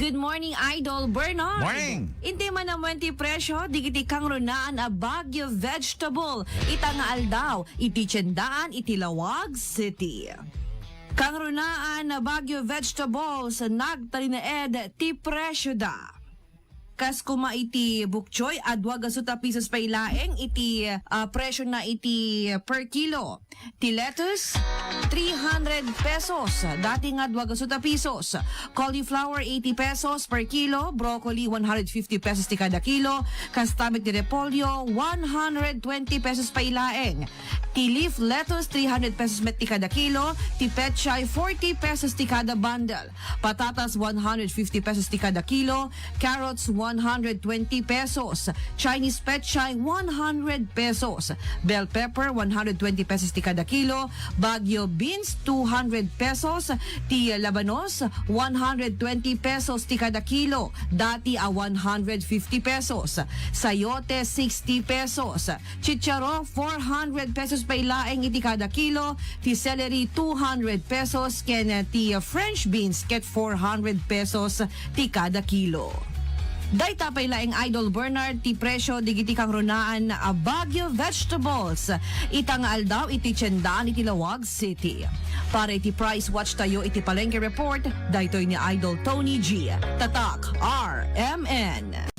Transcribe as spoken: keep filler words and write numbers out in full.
Good morning, Idol Bernard. Morning. Inti man amuen ti presyo digiti kangrunaan a Baguio vegetable ita nga aldaw iti tiendaan iti Laoag City. Kangrunaan a Baguio vegetables, nagtalinaed ti presyo da. Kas kuma iti bukchoy a dua gatset a pesos pay laeng iti, ah, presyo na iti per kilo. Ti lettuce, three hundred pesos, dati nga dua gatset a pesos. Cauliflower, eighty pesos per kilo. Broccoli, one hundred fifty pesos ti kada kilo. Kasta met ti repolyo, one hundred twenty pesos pay laeng. Ti leaf lettuce, three hundred pesos met ti kada kilo. Ti pechay, forty pesos ti kada bundle. Patatas, one hundred fifty pesos ti kada kilo. Carrots, one hundred twenty pesos. Chinese pechay, one hundred pesos. Bell pepper, one hundred twenty pesos ti kada kilo. Baguio beans, two hundred pesos. Ti labanos, one hundred twenty pesos ti kada kilo. Dati a one hundred fifty pesos. Sayote, sixty pesos. Chicharo, four hundred pesos pay laeng iti kada kilo. Ti celery, two hundred pesos. Ken, eh, ti, eh, French beans ket four hundred pesos ti kada kilo. Dayta pay laeng, Idol Bernard, ti presyo digiti kangrunaan a Baguio vegetables ita nga aldaw iti tiendaan iti Laoag City. Para iti price watch tayo iti Palengke Report, daytoy ni Idol Tony G. Tatak R M N.